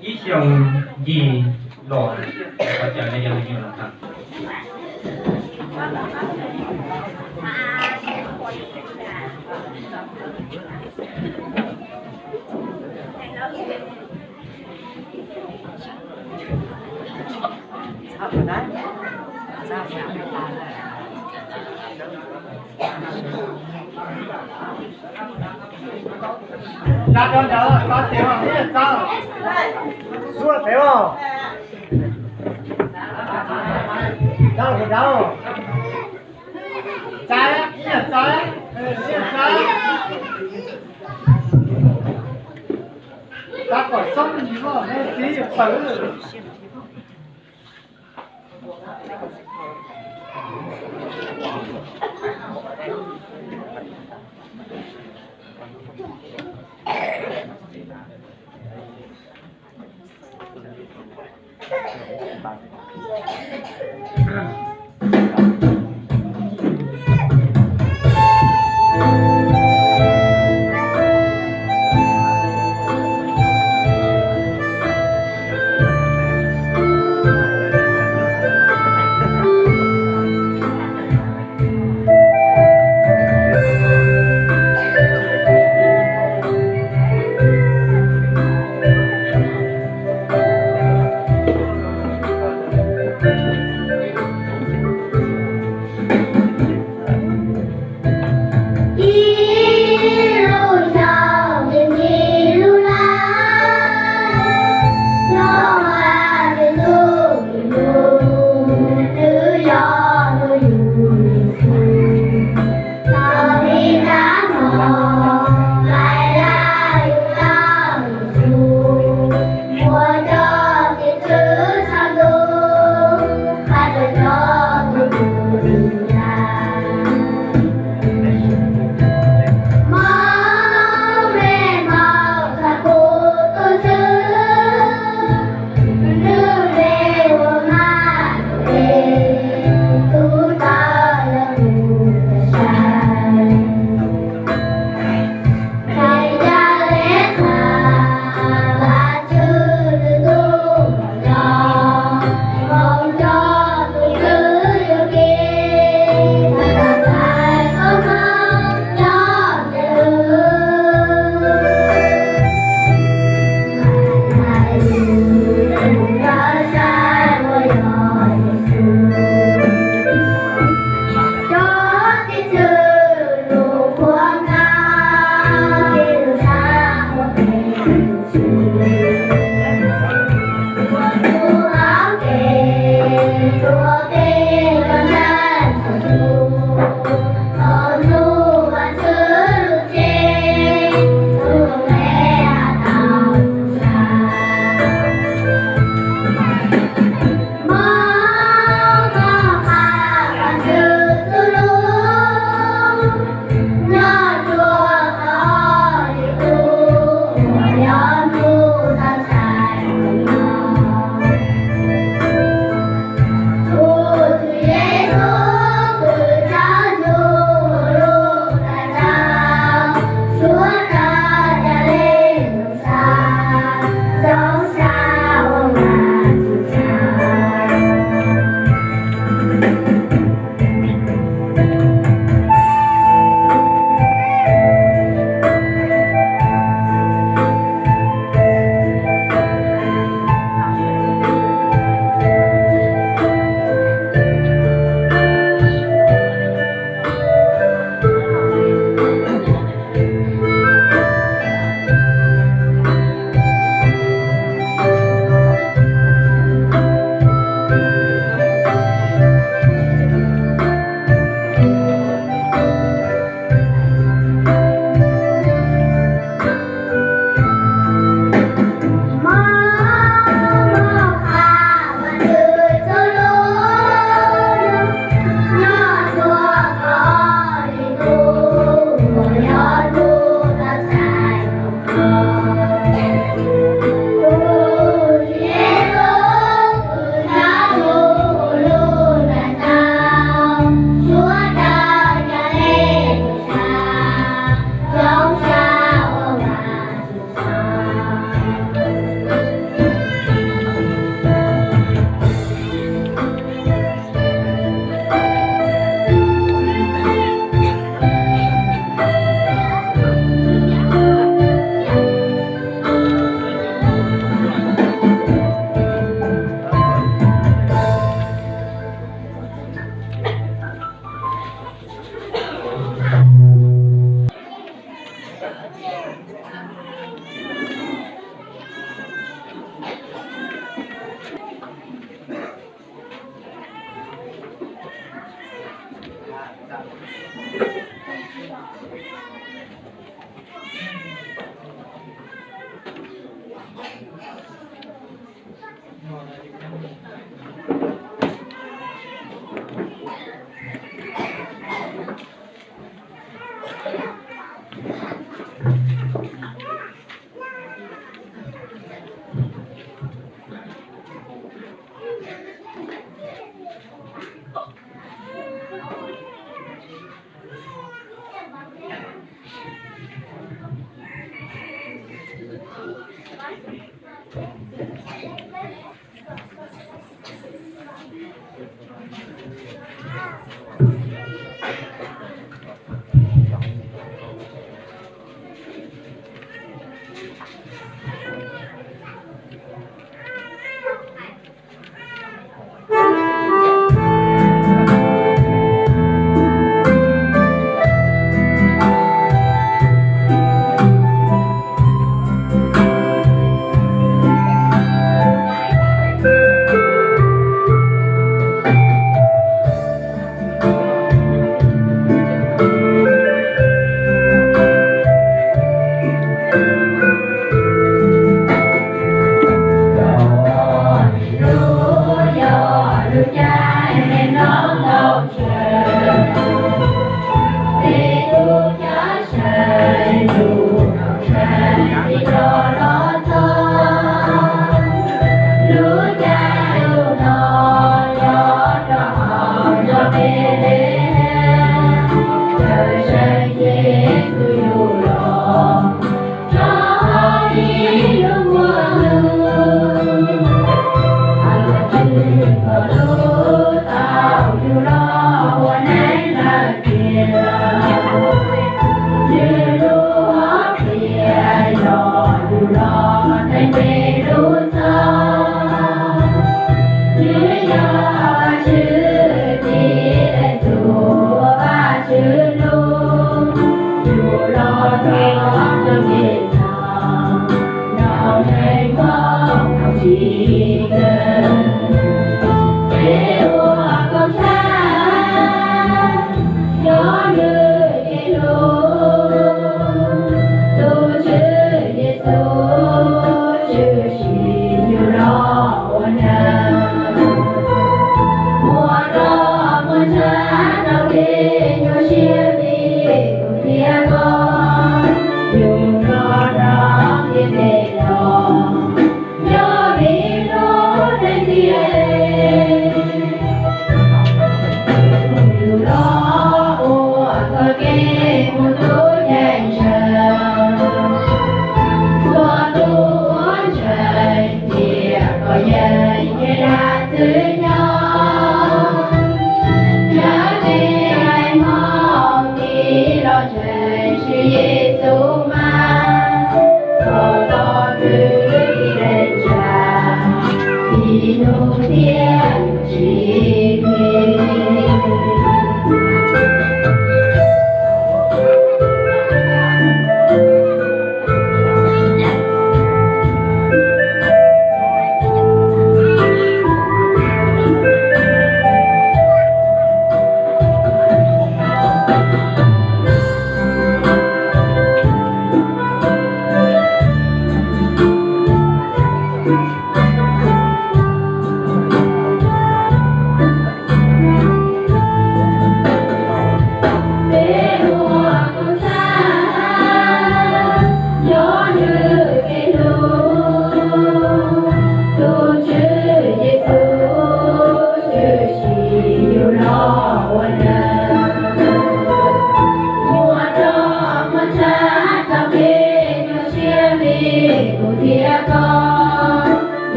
Ib xyoos yim los, ua cas nej cov me nyuam los tag. Tsa rau nrad, tsa tes os, ib yam tsa. Xub los pem os. Tsa los pem nrad. Tsa, ib yam tsa, ib yam tsa. Tsa kom xoob ntsis os, nej txiv yuav tawm.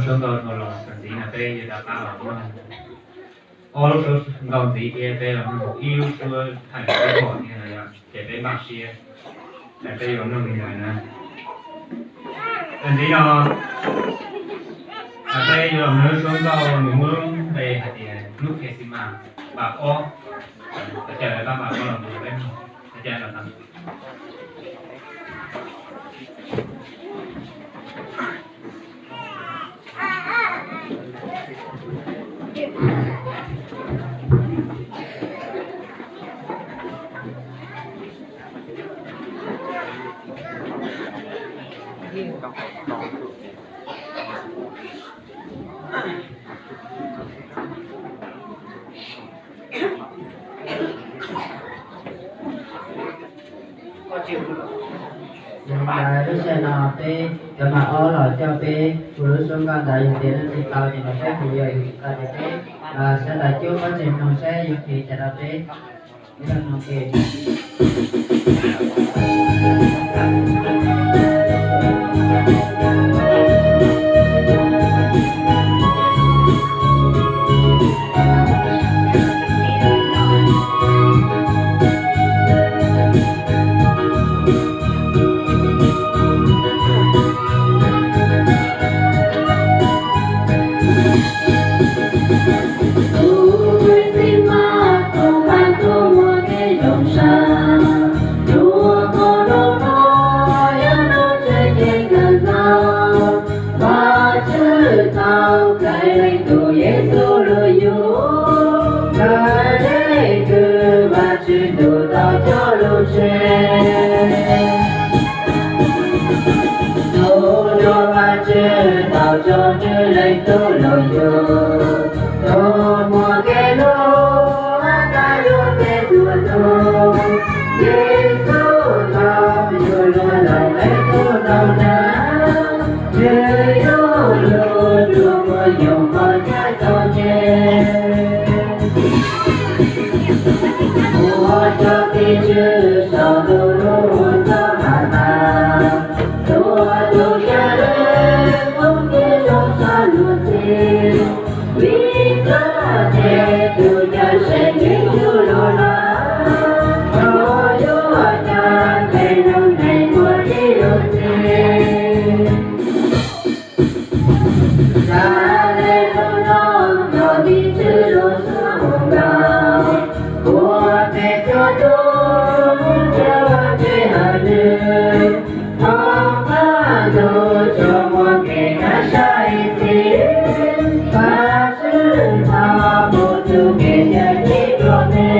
Suab nkauj dhau los, txog ntxiv no peb yuav rov qab los mloog ob lub suab nkauj ntxiv thiab, peb los mloog ib lub suab thaij peb pom thiab no yom, ces peb npaj siab, peb yuav mloog li ntawd na. Txog ntxiv no peb yuav los mloog lub suab nkauj nws muaj lub npe hais tias hnub Christmas pab ob, peb caw pab pab ob los mloog peb mloog, peb caw los tau. Yog li ntawd lub sij hawm no peb cov mam ob los coj peb hu lub suab nkauj ntawd, yog tias leej twg tau ces los peb hu, yog leej twg tsis tau ces peb sawv daws cub pob ntseg mloog saib yuav qhia cas rau peb. Tus Christmas, tus pab tus muaj kev zoo siab, tus qhov zoo no yog hnub tseem ceeb kawg nkaus. Vajtswv tau khaws leej tub Yexus los yug, khaws leej twg Vajtswv ntuj tau coj lub tsev. Hnub no Vajtswv tau tso nws leej tub los yug, tau muaj kev hlub hab tag yuav peb txhua tus. Yexus tau yug luag lawm peb tug tau na, nws yug lug rua muaj nyoog pog caj txom nyem. Ua cov tim tswv saum ntuj lub txoj hau tas, txhua tus yam le phooj ywg zoo tshaj luag txim, vim txoj kev tus Cawmseej Yexus los lawm, koj yuav coj peb lub neej ua tib lub txim. Yam le hnub no cov tim tswv lub suab hu nkaus, ua peb txhua tus mus rau Vajtswv hauv nws, thov pab ntuj tso muaj kev kaj siab ib txhis, Vajtswv tau pub txoj kev cawm dim rau peb.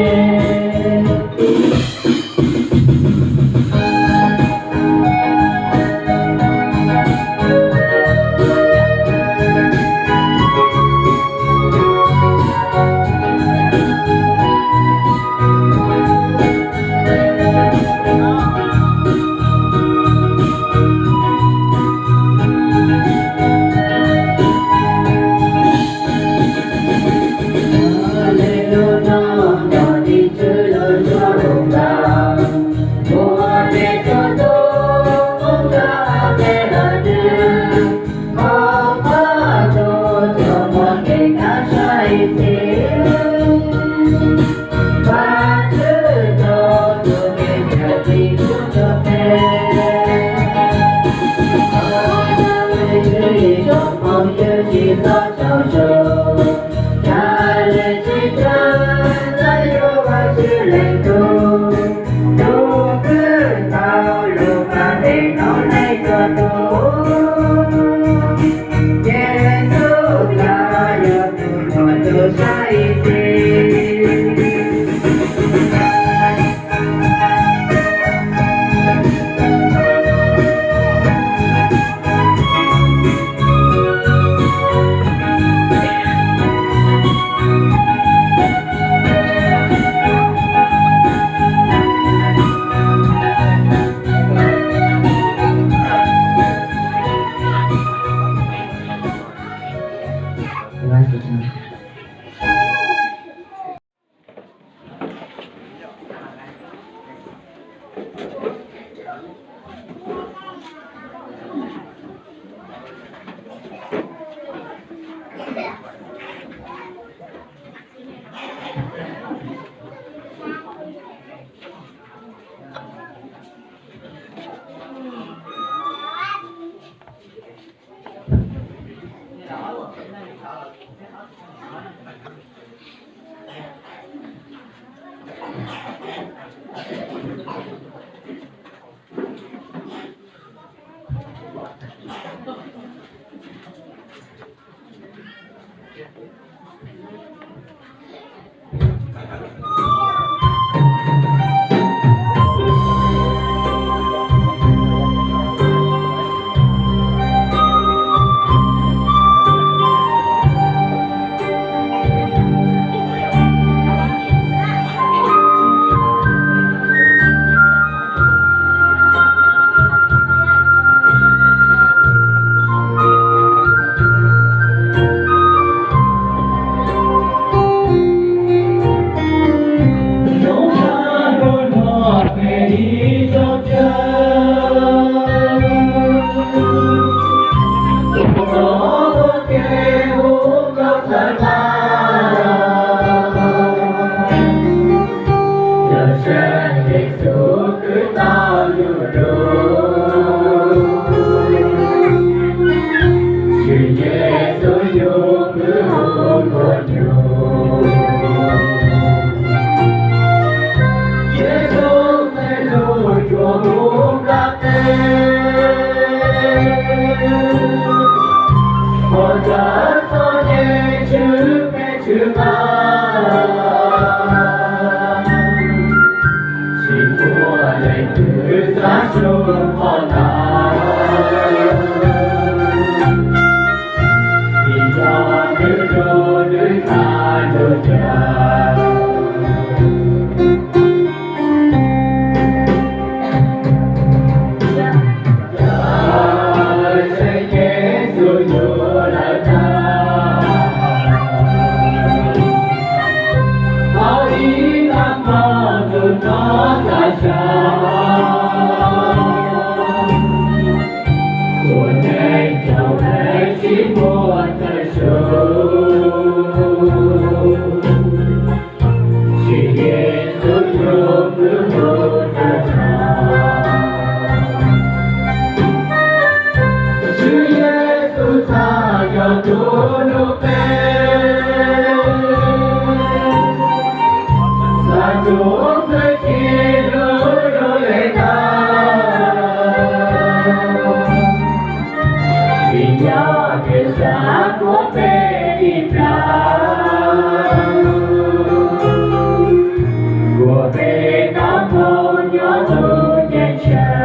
Tsis muaj leej twg xav sub qhov ntawd, vim yog nws rau nws txaj nws chaw. Yog Yexus yug lawm tag, thaum ib tag hmo tus no txhaj sawv, ua neej tsaus ntuj tsis muaj chaw sub. Tsis Yexus yug kwv hu tag nrho, Tswv Yexus txhaj yog tus hlub peb, txhaj txuj peb tsis hlub zoo li ntawd. Vim yog nws xav kuas peb dim plag, kuas peb tau poob nyob tus ceeb tsheej.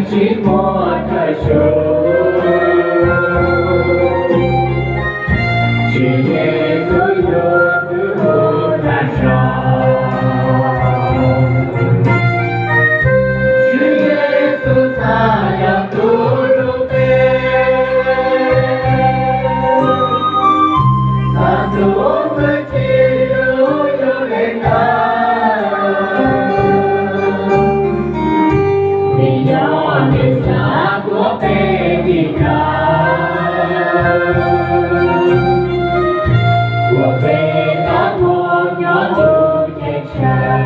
Tsis muaj chaw sub, Tswv Yexus yug kwv hu tag nrho, Tswv Yexus txhaj yog tus hlub peb, txhaj txuj peb tsis hlub zoo li ntawd. Vim yog nws xav kuas peb dim plag, kuas peb tau poob nyob tus ceeb tsheej.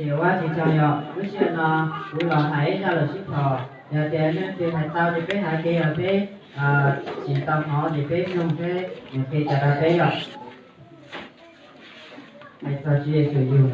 Ces ua tsis tau yog lub sij hawm no kuv los hais ib zaj lus sib thom, yog tias leej twg hais tau ces peb hais, ces yog peb tsis tau hnov ces peb mloog peb nws qhia rau peb yom. Hais txog Tswv Yexus yug.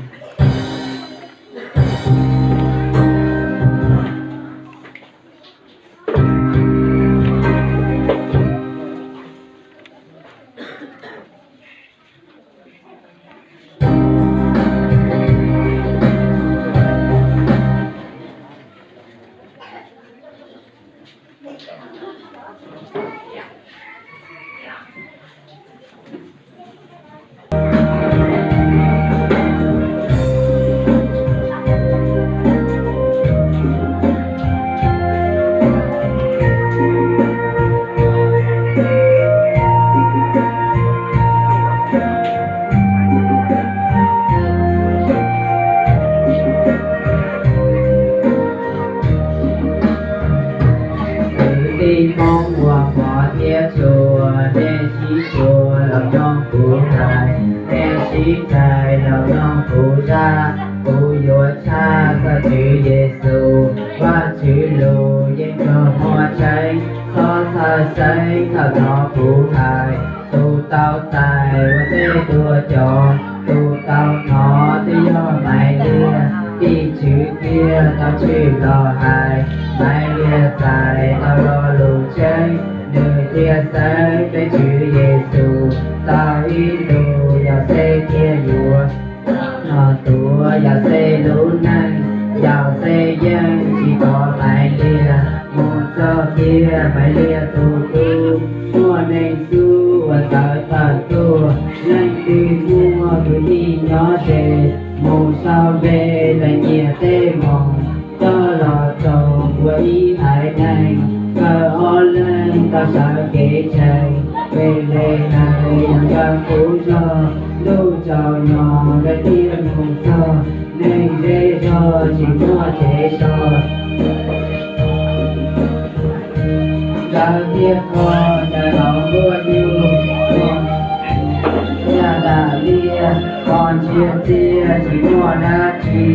Niaj sib txais los mloog kuv zaj, kuv yuav tshaj txog Tswv Yexus. Vajtswv lus yeej raug muaj tseeb, txhob txhawj xeeb thaum hnov kuv hais. Tus tau txais ua ntej dua cov, tus tau hnov twb yog Maivliag. Tim tswv kiag tau tshwm los hais, Maivliag txais tau lo lus tseeb, nws thiaj xeeb peb Tswv Yexus. Tau ib ntus Yauxej thiaj yuav, no tuav Yauxej lub neej. Yauxej yeej tsis tos Maivliag, mus txog kiag Maivliag tus tub. Muaj neeg xub uas txawv tawm tuaj, leej twg muaj kwv tij nyob ze, mus sau npe los nyiam tej moos, coj los txoos ua ib haiv neeg. Nkawd ob leeg tau sawv kev tsees, Npelehees yog nkawd qub zog. Ntuj tsaus nyo nkawd thiaj mus txog, neeg zej zog tsis muaj tsev so. Nkawd thiaj kho ntawm hauv nkuaj nyuj, yam dam liaj, qhov ntsiag txiaj tsis muaj dab tsi.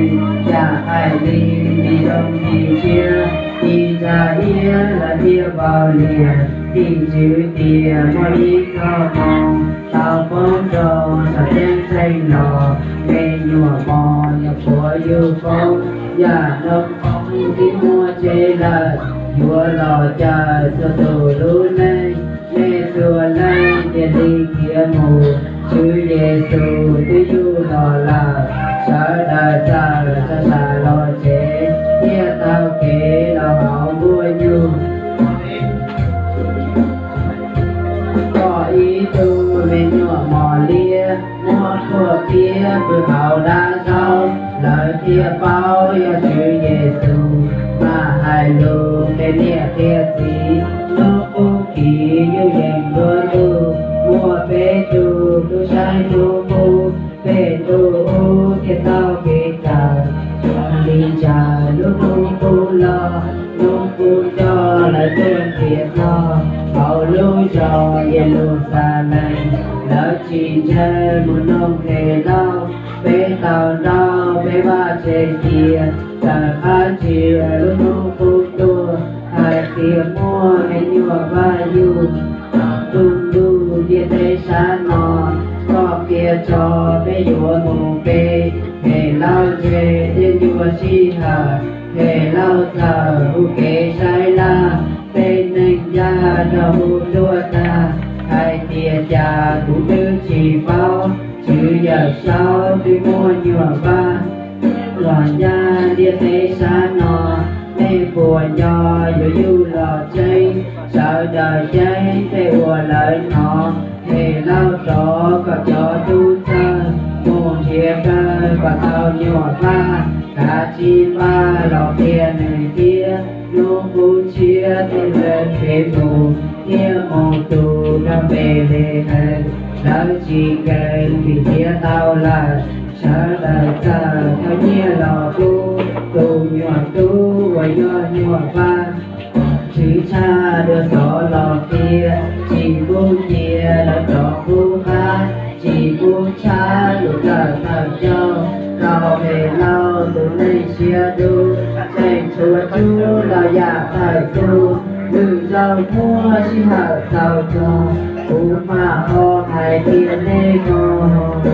Yam hais li, nti zoo nti ntshiab, nti ntsa iab los thiaj vau lias. Tim tswv tias muaj ib txoj moo tau poob rau saum ceeb tsheej los, me nyuam mos nyuam qhuav yug poob. Yam noob qoob twb muaj tsev lawm, yuav los cawm txhua tus lub neej. Nej txhua leej cia li khiav mus, Tswv Yexus twb yug los lawm. Sawv daws txawm tsa sam los tsev, thiaj taug kev los hauv nkuaj nyuj. Pom ib tug me nyuam mos liab muab kuaj piab pw hauv dab zaub, lawv thiaj paub yog Tswv Yexus. Mam hais lus qhia niam qhia txiv, hnub qub kiv yuj yees nruab ntuj, muaj peb tug tub saib hnub qub, pem ntuj ub thiaj taug kev kawm. Li ntawd lub hnub qub loj, hnub qub coj lawv tuaj nrhiav txog hauv lub zos Yeluxalees. Lawv tsis ntse mus noog Helauj, peb tau nrauj peb vaj tse cia, tawm qab ntsia lub hnub qub tuaj, hais tias muaj me nyuam Vaj yug tu ntuj ntiaj teb sab no, koj qhia tso peb yuav mus pe. Helauj ntse thiab ncua sij hawm, Helauj txawm hu kev saib laj, tej neeg ncaj nrog hu tuaj tag, hais tias cas kuv twb tsis paub, Tswv Yawm Saub twb muaj nyuam Vaj los ncaj ntiaj teb sab no. Nej puas nco yuav yug los tseeb, sawv daws ceeb tej uas lawv hnov. Helauj rov kom cov tub txawj mus nrhiav kawg kom tau nyuam Vaj, kav tsij npaj los qhia nws thiab. Hnub qub tshiab thiaj lawv kev mus, thiaj mus tus rau Npelehees. Lawv tsis nkees vim nrhiav tau lawm, sawv daws txawm thauj nyiaj los pub tus nyuam tub uas yog nyuam Vaj. Tsis tshaj dua xov los qhia, tsis pub cia lawv rov qub qab, tsis pub tshab lus kawm tawm ncauj rau Helauj tus neeg siab dub. Tseem tshuav tsub los yam tawm tuaj, lwm zaug muaj sij hawm txaus txog, kuv mam ho hais tias nej mog.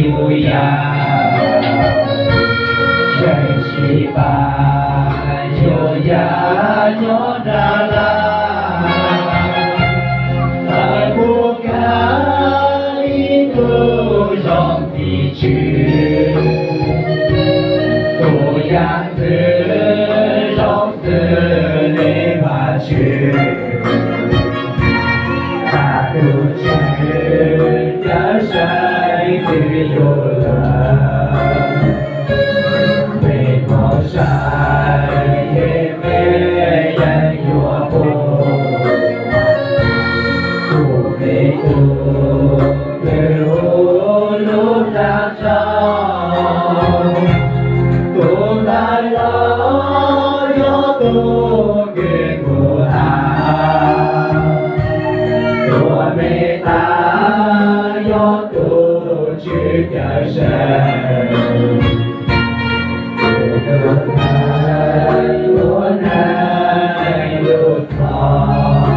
Yus yam, tseem tsis pab yus yam nyob nram laj, txawm mus kawg ib tug zoo tim tswv, tus yam ntxwv zoo xws li Vajtswv, tas tus Tswv cawm seej twg yuav lawm. Peb mus saib, peb yeej yuav pom tus me tub twg hu lub nra tsaug, tus ntawd los yog tus kws kuv hais, tus me tas yog tus Tswv cawm seej. Tus ntawd ua neej lub txoj,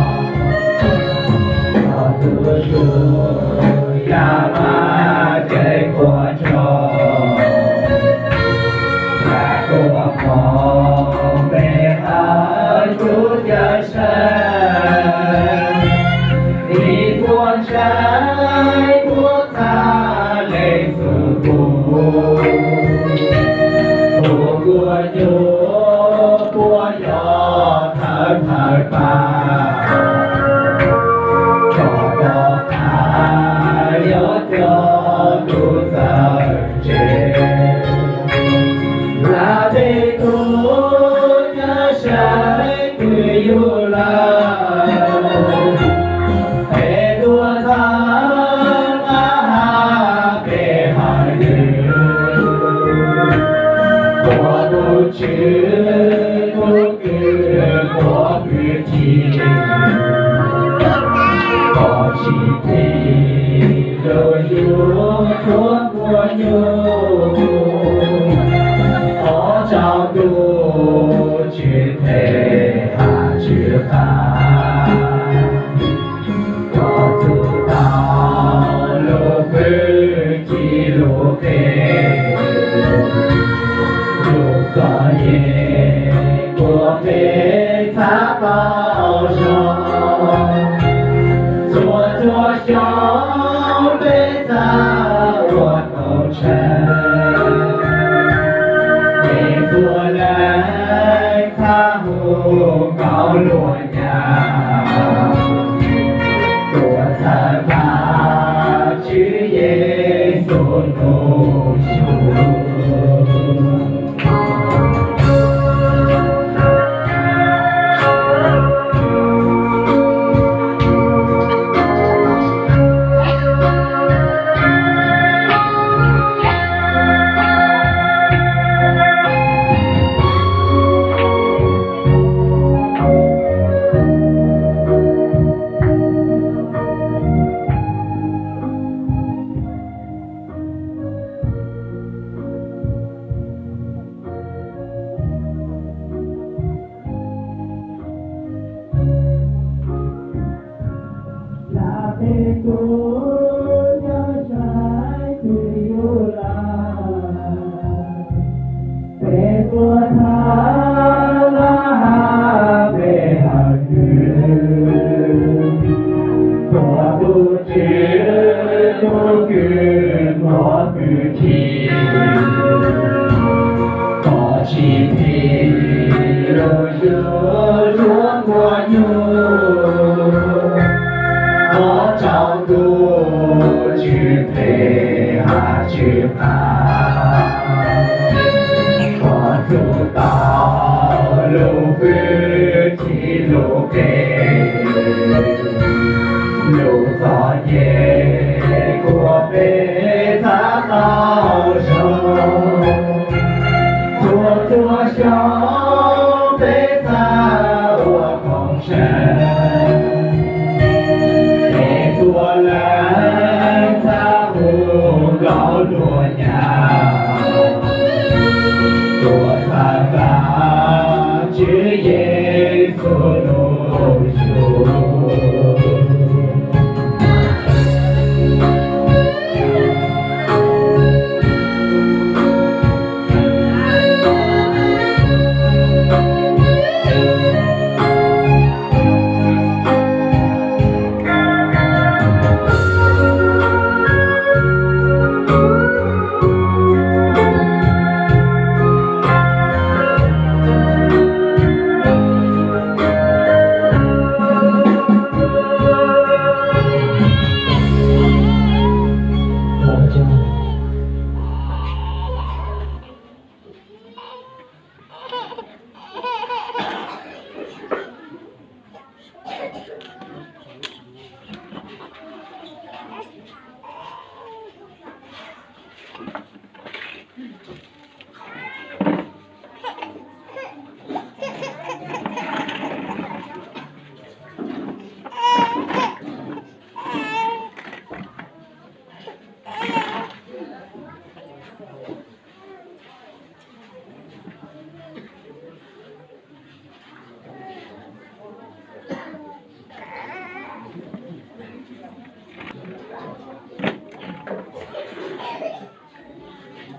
txog tus ntsuj yam mas kev puas tsuaj, yam tuaj hmoov peb hawm tus cawm seej, ib puas ntshai puas txhawj leej txhua tus, tus nkauj nyuj puas yog thawj thawj pab, tsom tau tas yog coj tus txawj ntse. Yam peb tub cawm seej twg yuav lawm, peb tuaj txhawb nqa hab peb hawm nws, ua tus Tswv tus kws ua pwm thim, kom tsis phim lub yuav tshuav nkauj nyuj, thov tsaug tus Tswv phem hab Tswv qab, kom txuj tau lub hwj chim lub qe, lub txom nyem kuas peb txhaj tau zoo, txhua txhua xyoo peb txhaj ua koom tshee, peb txhua leej txhaj hu nkauj luag nyab, tuaj txhawb nqa Tswv Yexus tus xyoo. Yam peb tub cawm seej twg yuav lawm, peb tuaj thawb nqa hab peb hawm nws, ua tus Tswv tus kws ua pwm thim, kom tsis phim lub yuav tshuav nkauj nyuj, thov tsaug tus Tswv phem hab Tswv qab, kom txuj tau lub hwj chim lub qe, lub txom nyem kuas peb txhaj tau zoo, txhua txhua xyoo peb txhaj ua koom tshee, peb txhua leej txhaj hu nkauj luag nyab, tuaj txhawb nqa Tswv Yexus tus xyoo.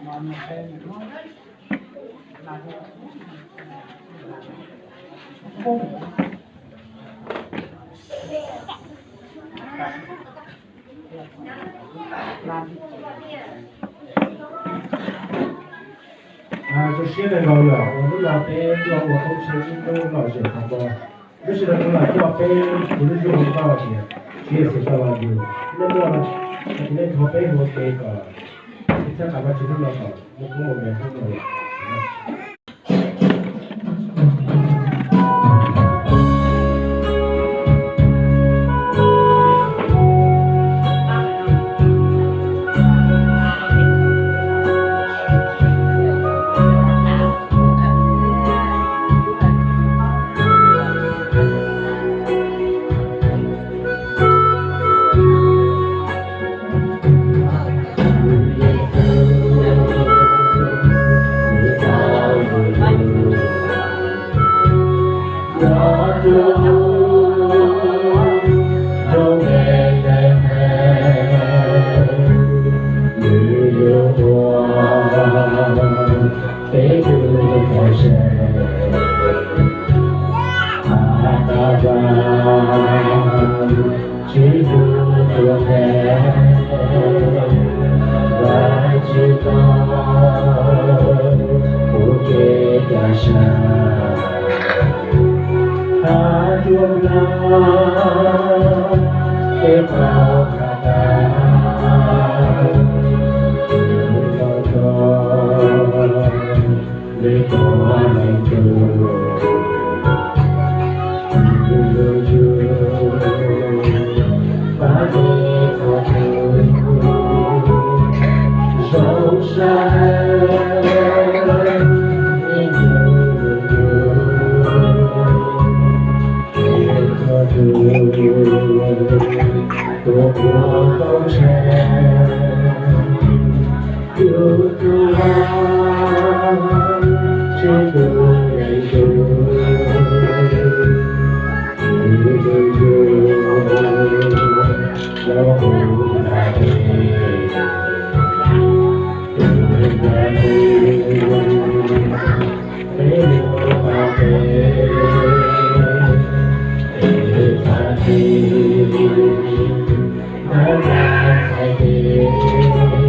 Zoo siab kawg nkaus yom, uas hnub no peb tuaj ua koob tsheej sib hlub lom zem qhov no. Lub sij hawm no los coj peb tus lub zog ua ntau tias Tswv Yexus tau los yug, nej muaj, nej thov peb ua ke kom peb txhawb nqa Vajtswv hnub no kom muaj koob muaj npe hnub no. Peb tus tau se has tas vas, Tswv Yexus tuag ntev, Vajtswv tau ua ke caj sab. Has rua npla tej qhov has tas, Tswv Yexus tau tuag, Vajtswv tau leej tug, Tswv Yexus pab peb txhua tus zoo saib, ib tug yug yug, peb txhua tus tuaj ua koob tsheej, yug txhua tus, Tswv Yexus, Tswv Yexus, los hu nrog peb, hu nrog peb, peb yuav pab peb, peb txhais tes, peb txhais tes,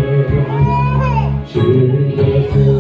Tswv Yexus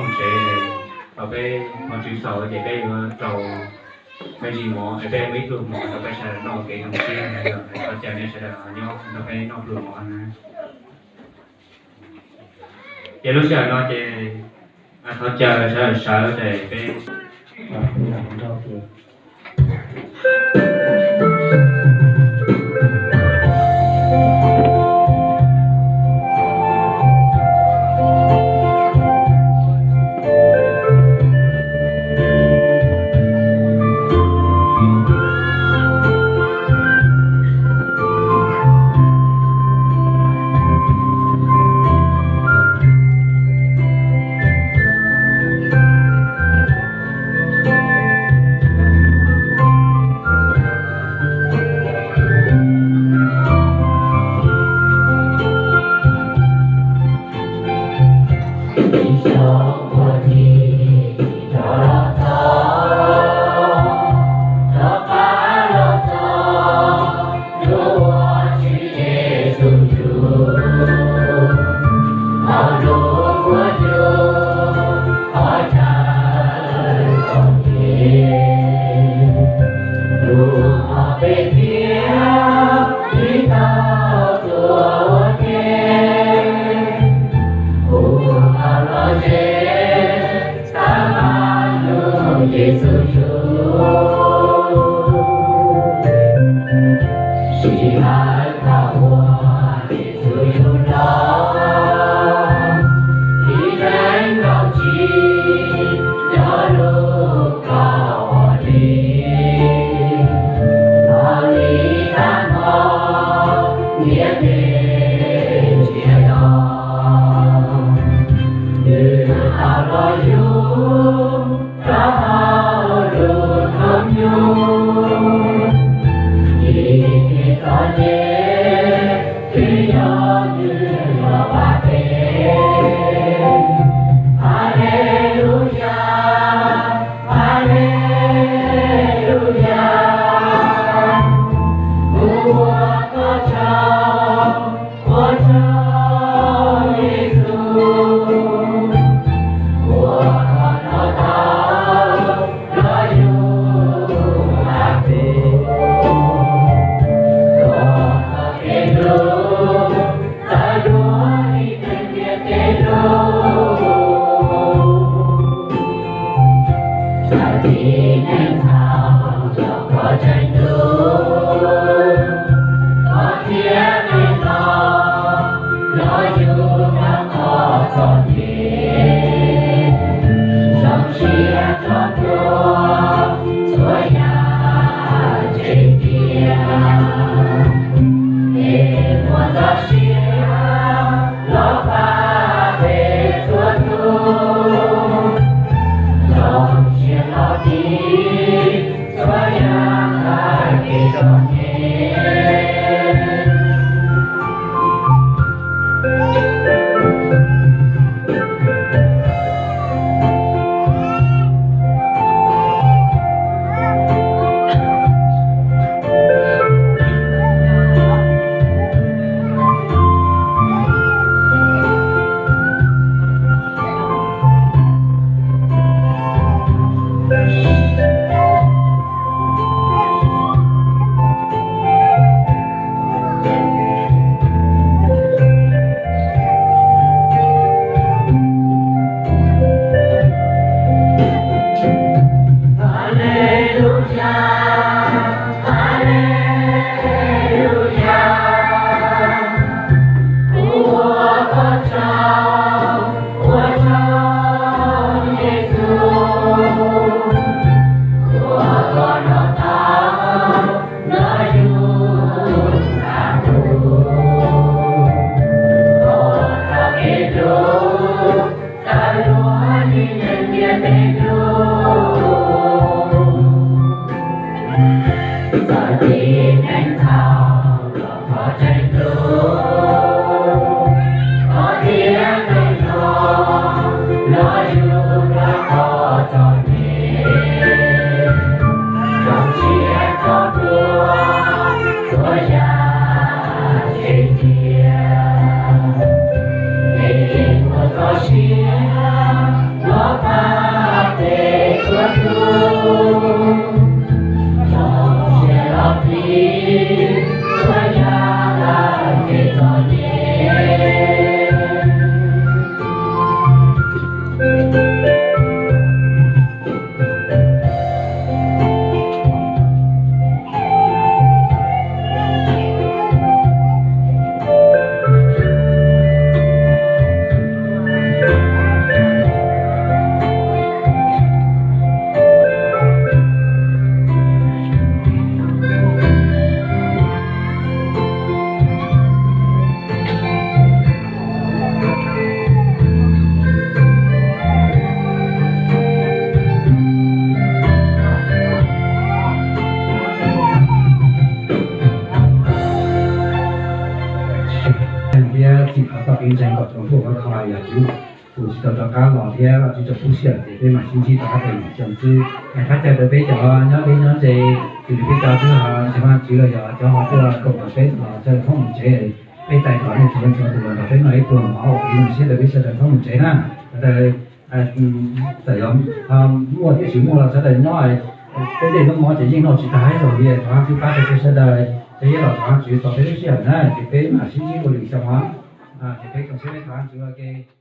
Tsev, thaum peb ua tswv xaus ces peb yuav rau me ntsis mov, peb muaj ib pluag mov rau peb sawv daws noj kev zoo siab, thov caw nej sawv daws nyob nrog peb noj pluag mov na. Ces lub sij hawm no ces thov caw sawv daws sawv daws peb Thiab txim qhov txoj kev ntseeg kom txaus ntuj khov kho yog Tswv tus tsis tau rov qab los thiab Vajtswv txoj lub sij hawm ces peb mam sib ntsib rov qab rau nram xyoo xwb. Thov caw rau peb cov nyob deb nyob ze, tsis li peb cov twb ho ntseeg Vajtswv los yog cov ho tuaj koom rau peb los sawv daws thoob mus tsev, peb txais tos nej txhua leej txhua tus los nrog peb noj ib pluag mov ua kev zoo siab rau peb sawv daws thoob mus tsev na. Sawv daws txawm yog muaj thiab tsis muaj los sawv daws nyob, peb tej lub mov ces yeej noj tsis tag ib zaug li. Thov Vajtswv pab rau peb sawv daws, peb yuav los thov Vajtswv txog peb lub sij hawm na ces peb mam sib ntsib dua lwm xyoo os. Ces peb tsoom saib peb thov Vajtswv ua ke.